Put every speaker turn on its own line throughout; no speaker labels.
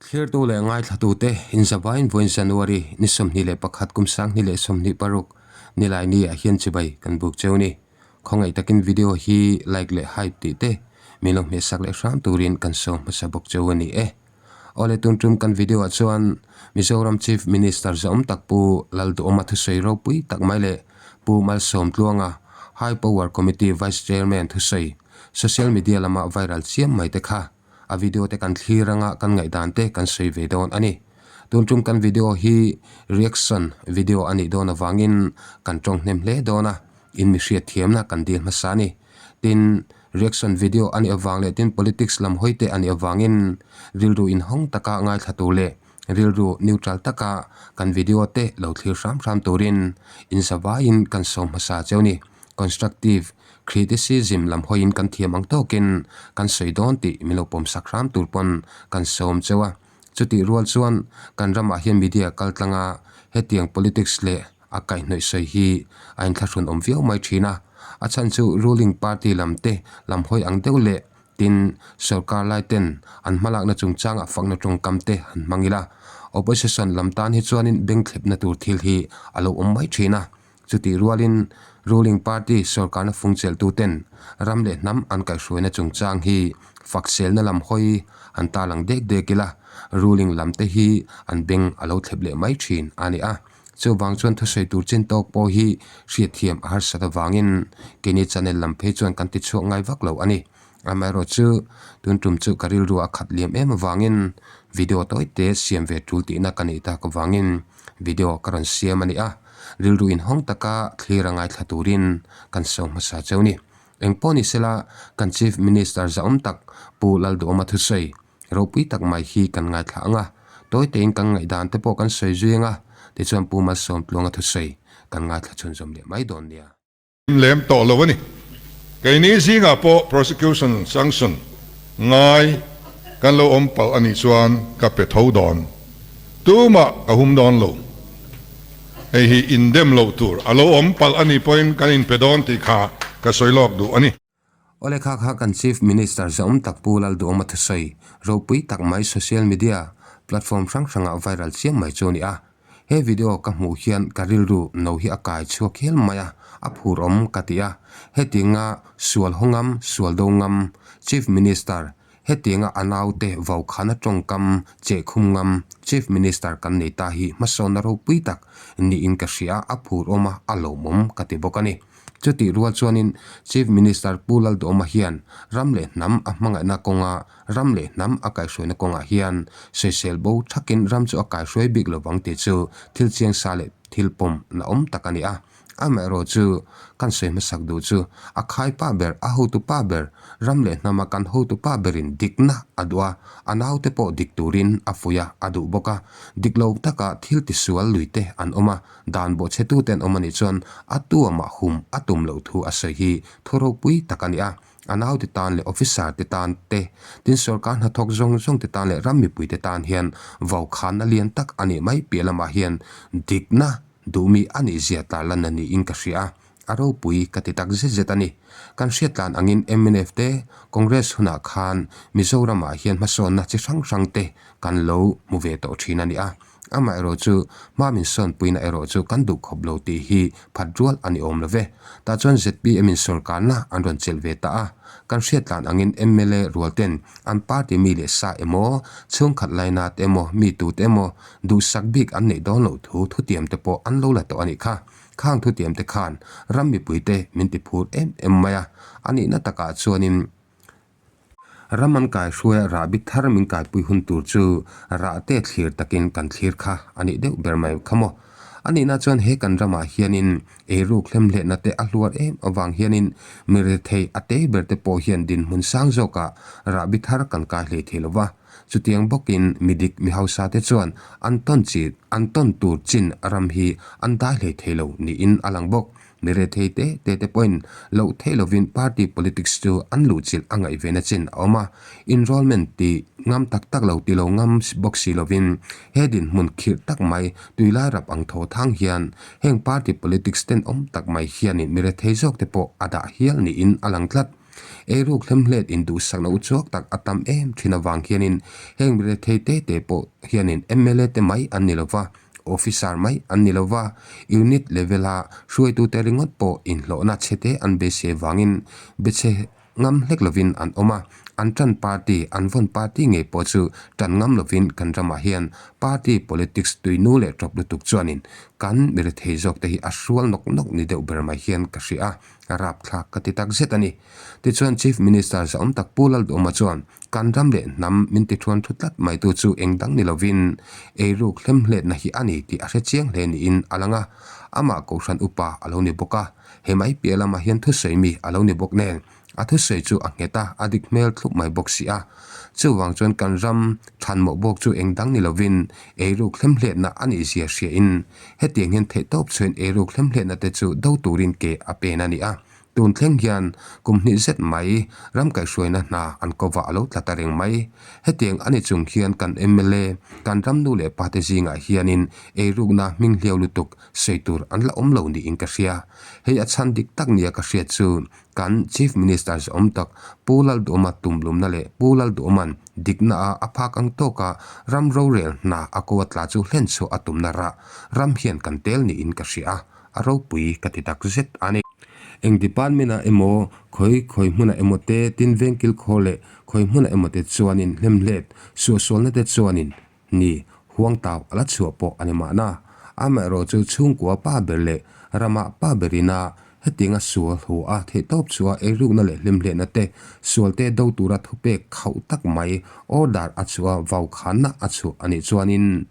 Thlirtu leh ngaithlatute inzavain vawiin January ni 21 kum 2026 Nilaini ah hian chibai kan buk cheu ni. Khawngaih takin video hi like leh hype tih te min lo hmehsak leh hram turin kan sawm hmasa bawk cheu a ni e. Awle tun tum kan video ah chuan Mizoram Chief Minister zahawm tak Pu Lalduhawma thusawi ropui tak mai leh Pu Malsawmtluanga High Power Committee Vice Chairman thusawi social media lama viral chiam mai te kha A video te kan thlir anga kan ngaihdan te kan sawi ve dawn a ni. Tun tum kan video hi reaction video a nih dawn avangin kan tawng hnem hle dawn a, in mi hriat thiamna kan dil hmasa a ni. Tin, reaction video a nih avang leh tin politics lam hawi te a nih avangin rilru inhawng taka ngaithla tur leh rilru neutral taka kan video te lo thlir hram hram turin inzavaiin kan sawm hmasa cheu ni. Constructive Criticism lam hawiin kan thiam ang tawkin kan sawi dawn tih min lo pawmsak hram tur pawn kan sawm cheu a. Chutih rual chuan kan ramah hian media kal tlanga hetiang politics leh a kaihhnawih sawi hi a inthlahrun awm viau mai thin a. A chhan chu ruling party lam te lam hawi ang deuh leh tin sorkar lai ten an hmalakna chungchangah fakna tawngkam te han hmang ila. Opposition lam tan hi chuanin bengthlepna tur thil hi a lo awm mai thin a. Chutih rualin ruling party sorkarna fungchelhtuten ram leh hnam an kaihhruaina chungchang hi fakselna lam hawi an tarlang dek dek ila, ruling lam te hi an beng a lo thlep leh mai thin a ni a. Chuvang chuan thusawi tur chin tawk pawh hi hriatthiam a harsat avangin keini channel lam phei chuan kan tichhuak ngai vak lo a ni. Amaherawh chu tun tum chu ka rilru a khat liam em avangin video tawi te siam ve tul tihna ka neih tak avangin video ka rawn siam a ni a, rilru inhawng taka thlir a ngaithla turin kan sawi hmasa cheu ni. Engpawh ni sela kan Chief Minister zahawm tak Pu Lalduhawma thusawi ropui tak mai hi kan ngaithla ang a, tawi tein kan ngaihdan te pawh kan sawi zui ang a, tichuan Pu Malsawmtluanga thusawi kan ngaithla chhunzawm leh mai dawn nia.
Lem tawh lo a ni. Keini zingah pawh prosecution sanction ngai kan lo awm palh a nih chuan ka pe tho dawn. Tumah ka hum dawn lo. Hei hi indem loh tur a lo awm palh a nih pawhin kan inpe dawn tih kha ka sawi lawk duh a ni.
Awle kha kha kan Chief Minister zahawm tak Pu Lalduhawma thusawi ropui tak mai social media platform hrang hrangah viral chiam mai chu a ni a. He video ka hmuh hian ka rilru no hi a kai chhuak hial mai a, a phur awm ka ti a. Hetianga sual haw ngam, sual do ngam, Chief Minister, hetianga a naute vaukhana tawngkam chehkhum ngam Chief Minister kan nei ta hi hmasawnna ropui tak niin ka hria a, a phur awm a, a lawmawm ka ti bawk a ni. Chutih rual chuanin Chief Minister Pu Lalduhawma hian ram leh hnam a hmangaihna kawnga ram leh hnam a kaihhruaina kawngah hian sawisel bo thakin ram chu a kaihhruai bik lovang tih chu thil chiang sa leh thil pawm na awm tak a ni a. Amaherawh chu kan sawi hmasak duh chu a khai pa ber, a hotu pa ber, ram leh hnama kan hotu pa berin dikna a duh a, a naute pawh dik turin a fuih a, a duh bawk a. Dik lo taka thil tisual luite an awm a. Dan bawhchhetute an awm a nih chuan a tuamah hum a tum loh thu a sawi hi thu ropui tak a ni a. A naute tan leh officer te tan te, tin sorkar hnathawk zawng zawng te tan leh ram mipui te tan hian vaukhanna lian tak a nih mai piah lamah hian dikna duhmi a nih zia tarlan a niin ka hria a, a ropui ka ti tak zet zet a ni. Kan hriatlan angin mnf te Congress hunah khan Mizoramah hian hmasawnna chi hrang hrang te kan lo hmu ve tawh thin a ni a. Amaherawh chu hma min sawnpuina erawh chu kan duh khawp lo tih hi phat rual a ni awm lo ve. Tah chuan zpm in sorkarna an rawn chelh ve ta a, kan hriatlan angin mla rual ten an party mi leh sa emaw, chhungkhat laina te emaw, mi tute emaw duhsak bik an neih dawn loh thu thutiam te pawh an lo la tawh a nih kha. Khang thutiam te khan ram mipuite min ti phur em em mai a, a nihna takah chuanin, Ram an kaihruai a rahbi thar min kaipui hun tur chu rah te thlir takin kan thlir kha a nih deuh ber mai kha maw. A nihna chuan he kan ramah hianin eiruk hlemhlehna te a hluar em avang hianin mi rethei a tei ber te pawh hian dinhmun sang zawkah rahbi thar kan kai hlei thei lo va. Chutiang bawkin mi dik mi hausa te chuan an tawn chi an tawn tur chin ram hi an dai hlei thei lo niin a lang bawk. Mi rethei te te te pawhin loh theih lovin party politics chu an luhchilh a ngaih ve na chin a awm a, enrollment ti ngam tak tak lo ti lo ngam bawk si lovin he dinhmun khirh tak mai tuilai rap ang tho thang hian heng party politics tenawm tak mai hianin mi rethei zawk te pawh a dah hial niin a lang tlat. Eiruk hlemhlet induhsakna uchuak tak a tam em thin avang hianin heng mirethei te te pawh hianin mla te mai an ni lova, officer mai an ni lova, unit level a hruaitute ringawt pawh inhlawhna chhete an beisei vangin bechhe ngam hlek lovin an awm a, an tan party, an vawn party ngei pawh chu tan ngam lovin kan ramah hian party politics tuinu leh tawp lutuk chuanin kan mirethei zawkte hi a hrual nawk nawk ni deuh ber mai hian ka hria a. A rapthlak ka ti tak zet a ni. Tichuan Chief Minister zahawm tak Pu Lalduhawma chuan kan ram leh hnam min ti thuan thu tlat maitu chu eng dang ni lovin eiruk hlemhletna hi a ni tih a hre chiang hle niin a lang a. Amah Kohhran upa a lo ni bawk a, he mai piah lamah hian thusawi mi a lo ni bawk nen a thusawi chu a nghet a, a dik hmel thlup mai bawk si a. Chuvang chuan kan ram thanmawh bawk chu eng dang ni lovin eiruk hlemhletna a nih zia hriain Hetiang hian theihtawp chhuain eiruk hlemhletna te chu do turin ke a pen a ni a. Tun thleng hian kum hnih zet mai ram kaihhruaina hna an kovah a lo tla ta reng mai. Hetiang a ni chung hian kan mla, kan ram nu leh pa te zingah hianin eirukna hming hliau lutuk sawi tur an la awm lo niin ka hria. Hei a chhan dik tak nia ka hriat chu Kan Chief Minister zawm tak Pu Lalduhawma tumlumna leh Pu Lalduhawma'n dikna a a phak ang tawka ram rorel hna a ko a tla chu hlen chhuah a tumna rah ram hian kan tel niin ka hria a, a ropui ka ti tak zet a ni. Eng department-ah emaw, khawi khawi hmunah emaw te, tin vengkil khaw leh khawi hmunah emaw te chuanin hlemhlet, suahsualna te chuanin Ni, huangtau a la chhuah pawh a ni mahna. Amaherawh chu chhungkua pa ber leh ramah pa berin a hetianga sual hu a theihtawp chhuah a eirukna leh hlimhlehna te sualte do tura thupek khauh tak mai order a chhuah a vaukhanna a chhuah a nih chuanin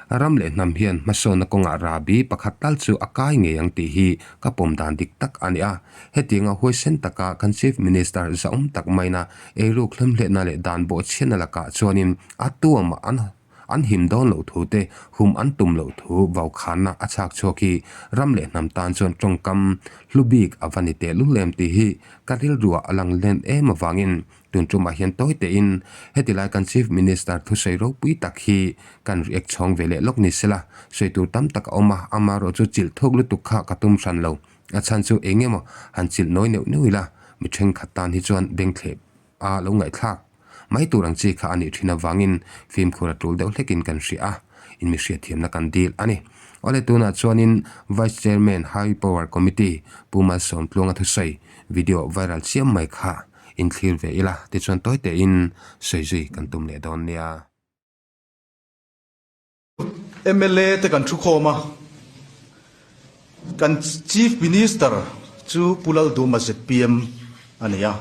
ram leh hnam hian hmasawnna kawngah rabi pakhat tal chu a kai ngei ang tih hi ka pawm dan dik tak a ni a. Hetianga huaisen taka kan Chief Minister zahawm tak maina eiruk hlimhlehna leh dan bawhchhiatna lakah chuanin A tuamah an an him dawn loh thu te, hum an tum loh thu vaukhanna a chhak chhuak hi ram leh hnam tan chuan tawngkam hlu bik a va ni teh lul em tih hi ka rilruah a lang len em avangin tun tumah hian tawi tehin heti lai kan Chief Minister thusawi ropui tak hi kan react chhawng ve leh lawk ni sela sawi tur tam tak a awm a, amaherawh chu chilh thuk lutuk kha ka tum hran lo. A chhan chu eng emaw han chilh nawi neuh neuh ila mi thenkhat tan hi chuan bengthleh a lo ngaihthlak mai tur ang chi kha a nih thin avangin fimkhur a tul deuh hlekin kan hria a, in mi hriatthiamna kan dil a ni. Awle tunah chuanin Vice Chairman High Power Committee Pu Malsawmtluanga thusawi video viral chiam mai kha in thlir ve ila tichuan tawi tein sawi zui kan tum leh dawn nia.
Mla te kan thukhawm a, kan Chief Minister chu Pu Lalduma zpm a ni a.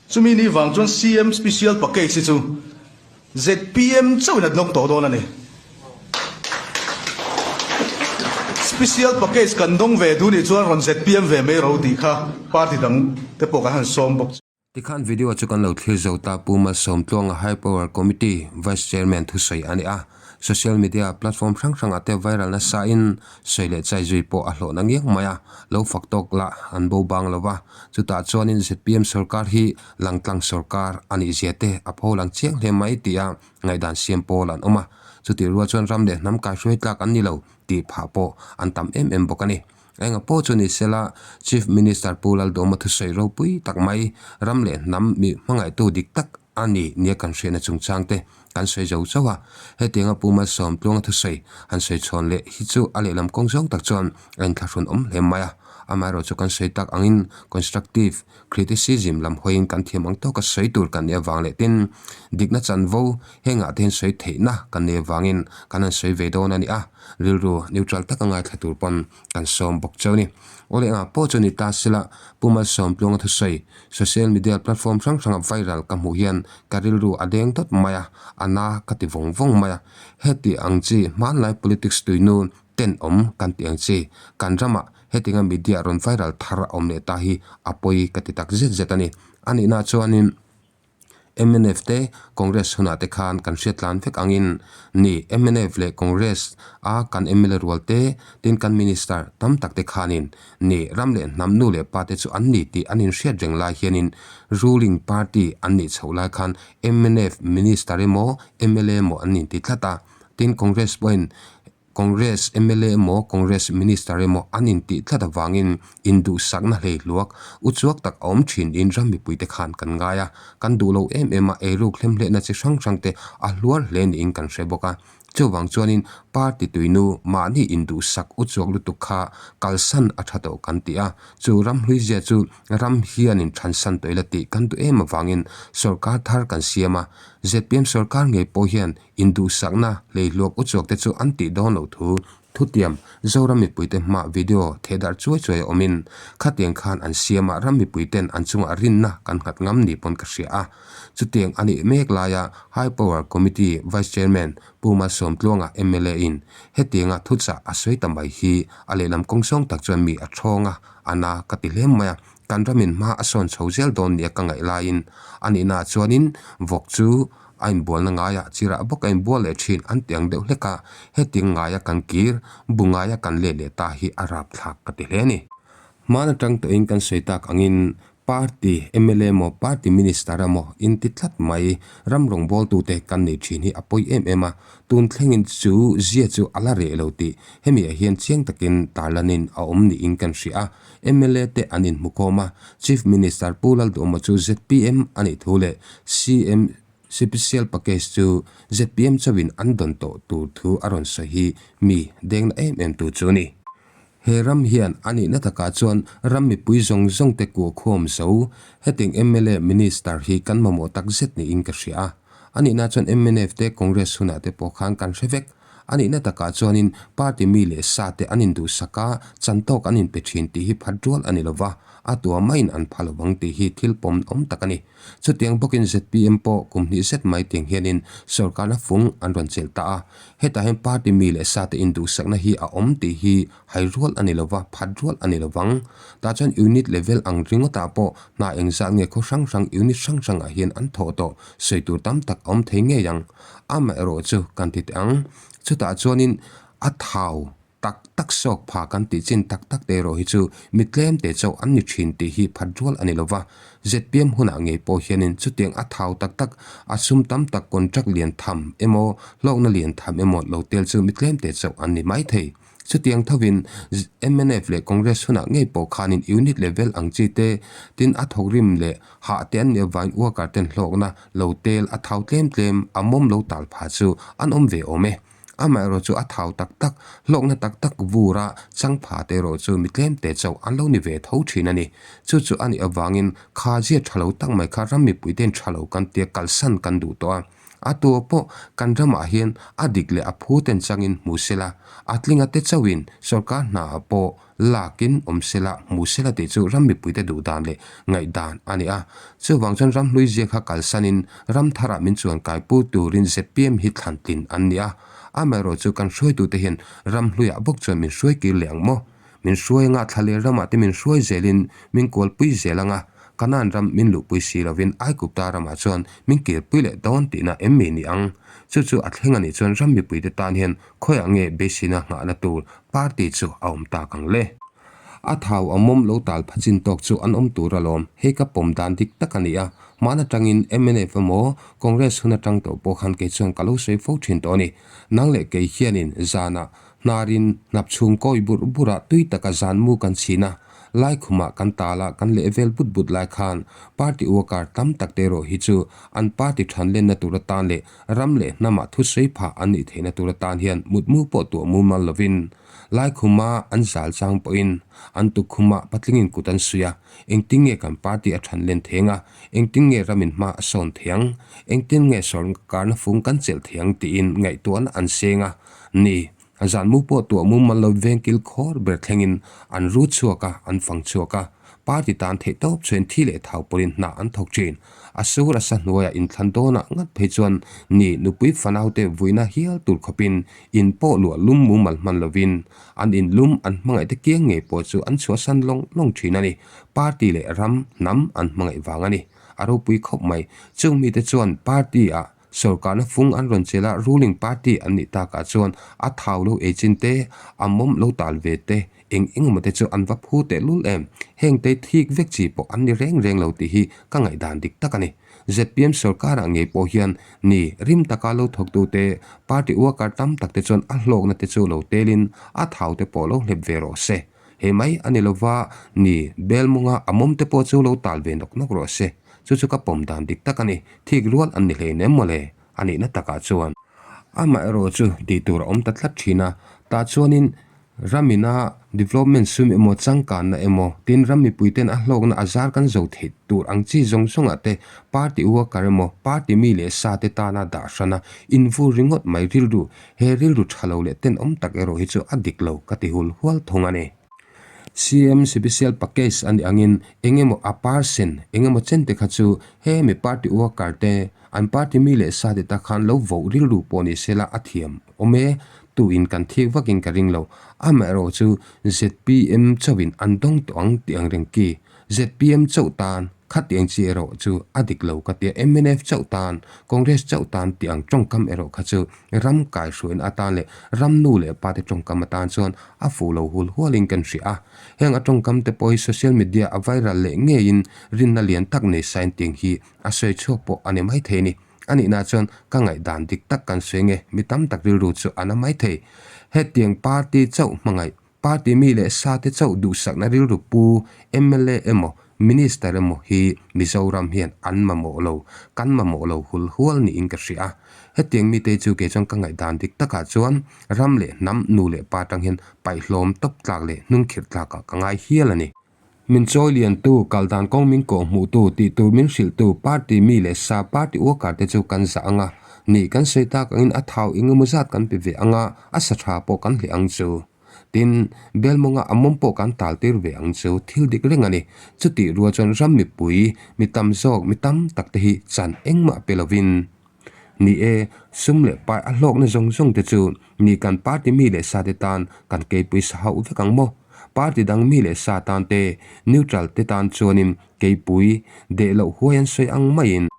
Chumi ni vang chuan CM Special Package hi chu zpm chauhin a dawng tawh dawn a ni. Special Package kan dawng ve duh nih chuan rawn zpm ve mai ro tih kha party dang te pawh kan han sawm bawk.
Tikhan video chu kan lo thlir zo ta Pu Malsawmtluanga High Power Committee Vice Chairman thusawi a ni a, social media platform hrang hrangah te viral nasa in sawi leh chai zui pawh a hlawhna ngiang mai a, lo fak tawk lah an bo bang lo va, chutah chuanin zpm sorkar hi langtlang sorkar a nih zia te a pho lang chiang hle mai tia ngaihdan siam pawl an awm a, chutih rual chuan ram leh hnam kaihruai tlak an ni lo tih phah pawh an tam em em bawk a ni. Enga pawh chu ni sela, Chief Minister Pu Laldawma thusawi ropui tak mai, ram leh hnam mi hmangaihtu dik tak a ni nia kan hriatna chungchang te kan sawi zo chauh a. Hetianga Pu Malsawmtluanga thusawi han sawi chhawn leh hi chu a lehlam kawng zawng tak chuan a inthlahrun awm hle mai a. Amaherawh chu kan sawi tak angin constructive criticism lam hawiin kan thiam ang tawka sawi tur kan nih avang leh tin dikna chanvo hengah te hian sawi theihna kan nei avangin kan han sawi ve dawn a ni a. Rilru neutral taka ngaithla tur pawn kan sawm bawk cheu ni. Aw leh ngah pawh chu ni ta sela Pu Malsawmtluanga thusawi social media platform hrang hranga viral ka hmuh hian ka rilru a deng dawt mai a, a na ka ti vawng vawng mai a. Heti ang chi hmanlai politics tuinu tenawm kan tih ang chi kan ramah hetinga media rawn viral thar a awm leh ta hi a pawi ka ti tak zet zet a ni. A nihna chuanin. Mnf te Congress hunah te khan kan hriat tlan vek angin ni mnf leh Congress a kan mla rual te tin kan minister tam tak te khanin ni ram leh hnam nu leh pa te chu an ni tih an inhriat reng lai hianin ruling party an nih chhoh lai khan mnf minister emaw mla emaw an inti tlat a tin Congress pawhin. Congress mla emaw Congress Minister emaw an intih tlat avangin induhsakna hleihluak uchuak tak a awm thin in ram mipuite khan kan ngai a, kan duh lo em em a, eiruk hlemhlehna chi hrang hrang te a hluar hle niin kan hre bawk a. Chuvang chuanin party tuinu mahni induhsak uchuak lutuk kha kalsan a tha tawh kan ti a, chu ramhluizia chu ram hianin thansan tawh ila tih kan duh em avangin sorkar thar kan siam a, zpm sorkar ngei pawh hian induhsakna hleihluak uchuak te chu an tih dawn loh thu thutiam Zoram mipuite hma video thehdarh chuai chuai a awmin khatiang khan an siam a, ram mipuiten an chungah rinna kan nghat ngam ni pawn ka hria a. Chutiang a nih mek laia High Power Committee Vice Chairman Pu Malsawmtluanga mla in hetianga thuchah a sawi ta mai hi a lehlam kawng zawng tak chuan mi a thawng a, a na ka ti hle mai a, kan ramin hma a sawn chho zel dawn nia ka ngaih laiin a nihnaah chuanin vawk chu a inbualna ngaiah chirah bawk a inbual leh thin an ti ang deuh hlek a, hetiang ngaia kan kir bu ngaia kan let leh ta hi a rapthlak ka ti hle a ni. Hmaan atang tawhin kan sawi tak angin Party mla emaw Party Minister emaw inti tlat mai ram rawngbawltute kan nei thin hi a pawi em em a, tun thlengin chu zia chu a la reh lo tih hemi ah hian chiang takin tarlanin a awm niin kan hria a, mla te an inhmukhawm a, Chief Minister Pu Lalduhawma chu zpm a nih thu leh CM Sipisial Package chu zpm chauhin an dawn tawh tur thu a rawn sawi hi mi dengna em em tu chu a ni. He ram hian a nihna takah chuan ram mipui zawng zawng te kuahkhawm zo hetiang mla Minister hi kan mamawh tak zet niin ka hria a. A nihna chuan mnf te Congress hunah te pawh khan kan hre vek. A nihna takah chuanin party mi leh sa te an induhsak a, chantawk an inpe thin tih hi phat rual a ni lova, a tua maiin an pha lovang tih hi thil pawm awm tak a ni. Chutiang bawkin zpm pawh kum hnih zet mai tiang hianin sorkarna fung an rawn chelh ta a. Hetah hian party mi leh sate induhsakna hi a awm tih hi hai rual a ni lova, phat rual a ni lovang. Tah chuan unit level ang ringawtah pawh hna engzat nge khaw hrang hrang unit hrang hrangah hian an thawh tawh sawi tur tam tak a awm thei ngei ang. Amaherawh chu kan ti teh ang. Chutah chuanin a thau. Tak tak sawk pha kan tih chin tak tak te erawh hi chu mi tlem te chauh an ni thin tih hi phat rual a ni lova. Zpm hunah ngei pawh hianin chutiang a thau tak tak, a sum tam tak contract lian tham emaw hlawkna lian tham emaw lo tel chu mi tlem te chauh an ni mai thei. Chutiang thovin mnf leh Congress hunah ngei pawh khanin unit level ang chi te tin a thawkrim leh hah te an nih avangin worker ten hlawkna lo tel a thau tlem tlem a mawm lo tal pha chu an awm ve awm e. Amaherawh chu a thau tak tak, hlawkna tak tak vura changpha te erawh chu mi tlem te chauh an lo ni ve tho thin a ni. Chu chu a nih avangin kha zia tha lo tak mai kha ram mipui ten tha lo kan tia kalsan kan duh tawh a. A tua pawh kan ramah hian a dik leh a phu ten changin hmu sela, a tlinga te chauhin sorkar hnaah pawh lakin awm sela, hmu sela tih chu ram mipuite duh dan leh ngaihdan a ni a. Chuvang chuan ramhlui zia kha kalsanin ram tharah min chuan kaipu turin zpm hi thlan tlin an ni a. Amaherawh chu kan hruaitute hian ramhluiah bawk chuan min hruai kir leh ang maw? Min hruai anga thla leh ramah te min hruai zelin min kualpui zel anga Kanaan ram min luhpui si lovin Aigupta ramah chuan min kirpui leh dawn tihna em mi ni ang? Chu chu a thleng a nih chuan ram mipuite tan hian Khawiah nge beiseina nghahna tur party chu a awm tak ang le? A thau a mawm lo tal pha chin tawk chu an awm tur alawm. Hei ka pawm dan dik tak a ni a. Hmaan atangin mnf emaw Congress hun atang tawh pawh khan kei chuan ka lo sawi fo thin tawh a ni. Nang leh kei hianin zanah hnarin hnap chhung kawi burh burah tui taka zan mu kan chhin a. Laikhumah kan tal a, kan leh vel but but lai khan party worker tam tak te erawh hi chu an party than lenna tur atan leh ram leh hnamah thusawi phah an nih theihna tur atan hian mutmu pawh tuah mumal lovin Laikhuma an zal chang pawhin an tukkhumah patlingin kut an suih a, engtin nge kan party a than len thei anga, engtin nge ramin hma a sawn thei ang, engtin nge sawrkarna fung kan chelh thei ang tiin ngaihtuahna an seng a ni. Zanmu pawh tuah mumal lo vengkil khawr ber thlengin an ru chhuak a, an fang chhuak a. Party tan theih tawp chuan thi leh thau pawhin hna an thawk thin. A sur a sa hnuaiah inthlan dawnah ngat phei chuan ni nupui fanaute vuina hial tur khawpin in pawh luah lum mumal hman lovin an in lum an hmangaihte kiang ngei pawh chu an chhuahsan lawng lawng thin a ni. Party leh ram, hnam an hmangaih vang a ni. A ropui khawp mai. Chung mite chuan party-ah Sorkarna fung an rawn chelh a, ruling party an nih takah chuan a thau lo ei chin te, a mawm lo tal ve te, eng eng emaw te chu an va phu teh lul em. Hengte thik vek chi pawh an ni reng reng lo tih hi ka ngaihdan dik tak a ni. Zpm sorkarah ngei pawh hian ni rim taka lo thawktute party worker tam takte chuan a hlawkna te chu lo telin a thau te pawh lo hlep ve rawh se. Hei mai a ni lova ni bel mawnga a mawm te pawh chu lo tal ve nawk nawk rawh se. Chu chu ka pawm dan dik tak a ni. Thik rual an ni hleinem mawle a nihna takah chuan. Amaherawh chu tih tur a awm ta tlat thin a, tah chuanin ramina development sum emaw changkanna emaw tin ram mipuiten a hlawkna a zar kan zo theih tur ang chi zawng zawngah te party worker emaw party mi leh sa te tana dah hrana invur ringawt mai rilru he rilru tha lo leh tenawm tak erawh hi chu a dik lo ka ti hul hual thung a ni. CM Special Package a nih angin eng emaw a percent eng emaw chen te kha chu he mi party worker te An party mi leh sa te ta khan lo voh rilru pawh ni sela a thiam awm e, tu in kan thik vakin ka ring lo. Amaherawh chu zpm chauhin an dawng tawh ang tih ang reng ki. Zpm chauh tan khatiang chi erawh chu a dik lo ka tia mnf chauh tan, Congress chauh tan tih ang tawngkam erawh kha chu ram kaihruaina atan leh ram nu leh pa te tawngkam atan chuan a fuh lo hul hualin kan hria a. Heng a tawngkam te pawh hi social media a viral leh ngeiin rinna lian tak nei sain tiang hi A sawi chhuak pawh a ni maithei a ni. A nihna chuan ka ngaihdan dik tak kan sawi nge, mi tam tak rilru chu a na maithei. Hetiang party chauh hmangaih, party mi leh sa te chauh duhsakna rilru pu mla emaw minister emaw hi Mizoram hian an mamawh lo, kan mamawh lo hul hual niin ka hria a. Hetiang mite chu kei chuan ka ngaihdan dik takah chuan ram leh hnam nu leh pa tang hian paihhlawm tawp tlak leh hnungkhirh tlakah ka ngai hial a ni. Min chawi liantu, kal dan kawng min kawh hmuhtu, tih tur min hrilhtu, party mi leh sa, party worker te chu kan zah ang a, nih kan sawi tak angin a thau eng emaw zat kan pe ve ang a, a sa tha pawh kan hleh ang chu. Tin, bel mawnga a mawm pawh kan tal tir ve ang chu, thil dik reng a ni. Chutih rual chuan ram mipui, mi tam zawk, mi tam tak te hi chan engmah pe lovin, Ni e, sum leh pai a hlawkna zawng zawng te chu ni kan party mi leh sa te tan kan keipui sa hauh vek ang maw? Party dang mi leh sa tan te, neutral te tan chuanin keipui deh loh huai an sawi ang maiin,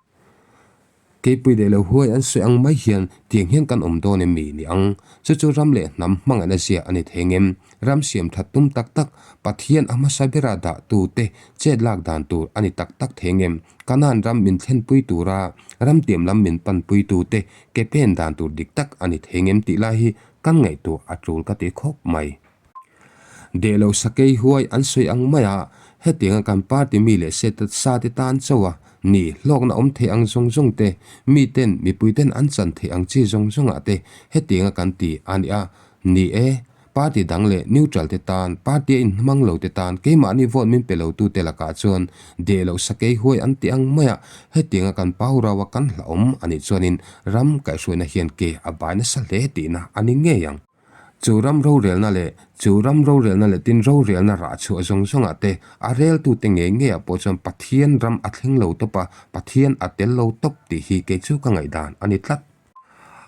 keipui deh loh huai an sawi ang mai hian tiang hian kan awm dawn em mi ni ang? Chu chu ram leh hnam hmangaihna zia a ni thei ngem? Ram siam that tum tak tak, Pathian a hmasa bera dah tu te chet lak dan tur a ni tak tak thei ngem? Kanaan ram min thlenpui tura ram tiam lam min panpui tute ke pen dan tur dik tak a ni thei ngem tih lai hi kan ngaihtuah a tul ka ti khawp mai. Deh lo sakei huai an sawi ang mai a, hetianga kan party mi leh sa te tan chauh a ni hlawkna awm thei ang zawng zawng te, mi ten mipui ten an chan theih ang chi zawng zawng ah te hetianga kan ti a ni a, ni e. Party dang leh neutral te tan, party a inhmang lo te tan, keimahni vote min pe lo tu te lakah chuan deh loh sakei huai an ti ang mai a, hetianga kan pau rau a kan hlauhawm a nih chuanin ram kaihhruaina hian ke a bai nasa hle tihna a ni ngei ang. Chu ram rorelna leh chu ram rorelna leh tin rorelna rah chhuah zawng zawngah te a reltu te ngei ngeiah pawh chuan Pathian ram a thleng lo tawp a, Pathian a tel lo tawp tih hi kei chu ka ngaihdan a ni tlat.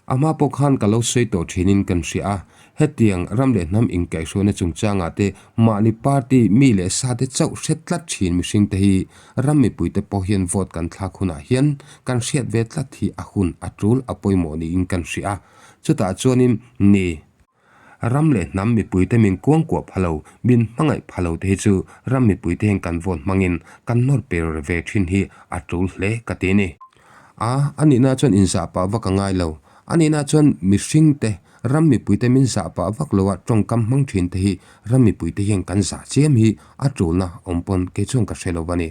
A hma pawh khan ka lo sawi tawh thinin kan hria a, hetiang ram leh hnam inkaihhruaina chungchangah te mahni party mi leh sa te chauh hre tlat thin mihring te hi ram mipui te pawh hian vote kan thlak hunah hian kan hriat ve tlat hi a hun a tul a pawimawh niin kan hria a, chutah chuanin ni. Ram leh hnam mipuite min kuangkuah pha lo, min hmangaih pha lo te hi chu ram mipuite hian kan vote hmangin kan nawr per ve thin hi a tul hle ka ti a ni. A, a nihna chuan inzah pah vak a ngai lo. A nihna chuan mihring te, ram mipuite min zah pah vak lo a tawngkam hmang thin te hi ram mipuite hian kan zah chiam hi a tulna awm pawn kei chuan ka hre lo a ni.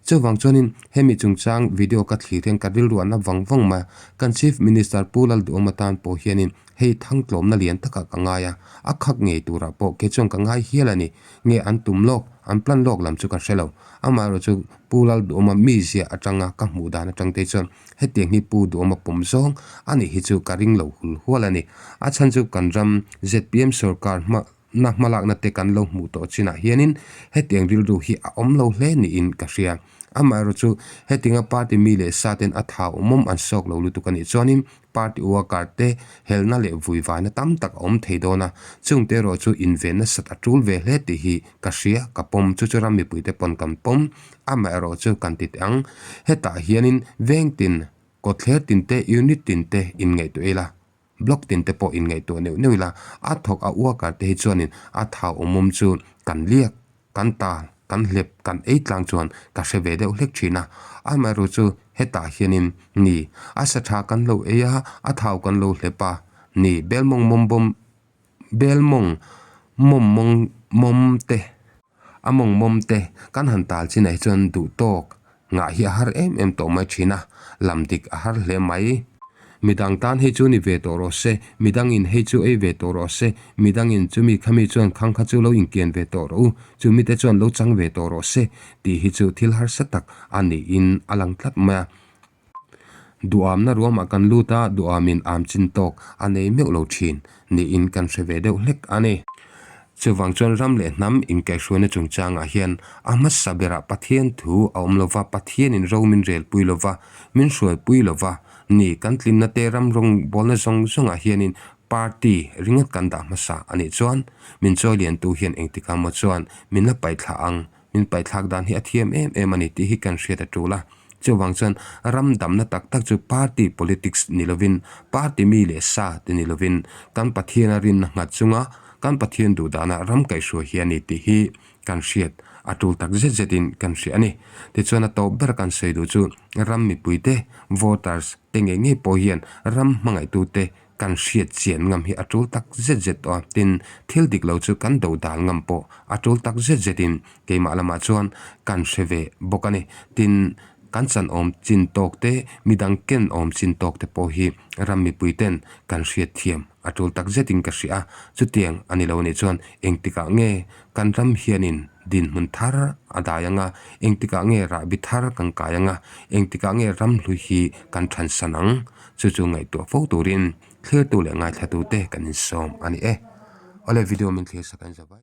Chuvang chuanin hemi chungchang video ka thlir hian ka rilruahna vang vang mai a, kan Chief Minister Pu Lalduhawma tan pawh hianin hei thangtlawmna lian takah ka ngai a, a khak ngei turah pawh kei chuan ka ngai hial a ni. Nge an tum lawk, an plan lawk lam chu ka hre lo. Amaherawh chu Pu Lalduhawma mizia atanga ka hmuh dan atang te chuan hetiang hi Pu Duhawma pawm zawng a nih hi chu ka ring lo hul hual a ni. A chhan chu kan ram zpm sorkar hma Na hmalakna te kan lo hmuh tawh chinah hianin hetiang rilru hi a awm lo hle niin ka hria. Amaherawh chu hetinga party mi leh sa ten a tha awmawm an sawk lo lutuk a nih chuanin party worker te helna leh vuivaina tam tak a awm thei dawn a, chungte erawh chu inven nasat a tul ve hle tih hi ka hria, ka pawm. Chu chu ram mipuite pawn kan pawm. Amaherawh chu kan ti teh ang. Hetah hianin veng tin, kawtthler tin te, unit tin te inngaihtuah ila. Blog tin te pawh inngaihtuah neuh neuh ila, a thawk a uakar te hi chuanin a thau awmawm chu kan liak, kan tal. kan hlep kan ei tlang chuan ka hre ve deuh hlek thin a. Amaherawhchu chu hetah hianin ni a sa tha kan lo ei a, a thau kan lo hlep a ni belmawng mawm bawm belmawng mawm mawng mawm te a mawng mawm te kan han tal chinah hi chuan duh tawk Ngah hi a har em em tawh mai thin a, lam dik a har hle mai. Midang tan hei chu ni ve tawh rawh se, midangin hei chu ei ve tawh rawh se, midangin chumi khami chuan khang kha chu lo inkian ve tawh rawh u, chumi te chuan lo chang ve tawh rawh se tih hi chu thil harsa tak a niin a lang tlat mai a. Duhamna ruamah kan lut a, duhamin am chin tawk a nei meuh lo thin niin kan hre ve deuh hlek a ni. Chuvang chuan ram leh hnam inkaihhruaina chungchangah hian a hmasa berah Pathian thu a awm lova, Pathianin ro min relpui lova, min hruaipui lova, ni kan tlinna te ram rawngbawlna zawng zawngah hianin party ringawt kan dah hmasa a nih chuan min chawi liantu hian engtikah maw chuan min la paihthlah ang Min paithlak dan hi a thiam em em a ni tih hi kan hriat a tul a. Chuvang chuan ram damna tak tak chu party politics ni lovin, party mi leh sa te ni lovin, kan Pathiana rinna nghat chunga kan Pathian duh dana ram kaihhruai hi a ni tih hi kan hriat a tul tak zet zetin kan hria a ni. Tichuan a tawp ber kan sawi duh chu ram mipuite, voters, te ngei ngei pawh hian ram hmangaihtute Kan hriat chian ngam hi a tul tak zet zet tawh a, tin, thil dik lo chu kan do dal ngam pawh a tul tak zet zetin keimah lamah chuan kan hre ve bawk a ni. Tin, kan chan awm chin tawk te, midang ken awm chin tawk te pawh hi ram mipui ten kan hriat thiam a tul tak zetin ka hria a, chutiang a ni lo nih chuan engtikah nge kan ram hianin dinhmun thar a dai ang a, engtikah nge rahbi thar kan kai ang a, engtikah nge ramhlui hi kan thansan ang? Chu chu ngaihtuah fo turin thlirtu leh ngaithlatute kan insawm a ni e. Awle video min thlir sak a inzawh vai.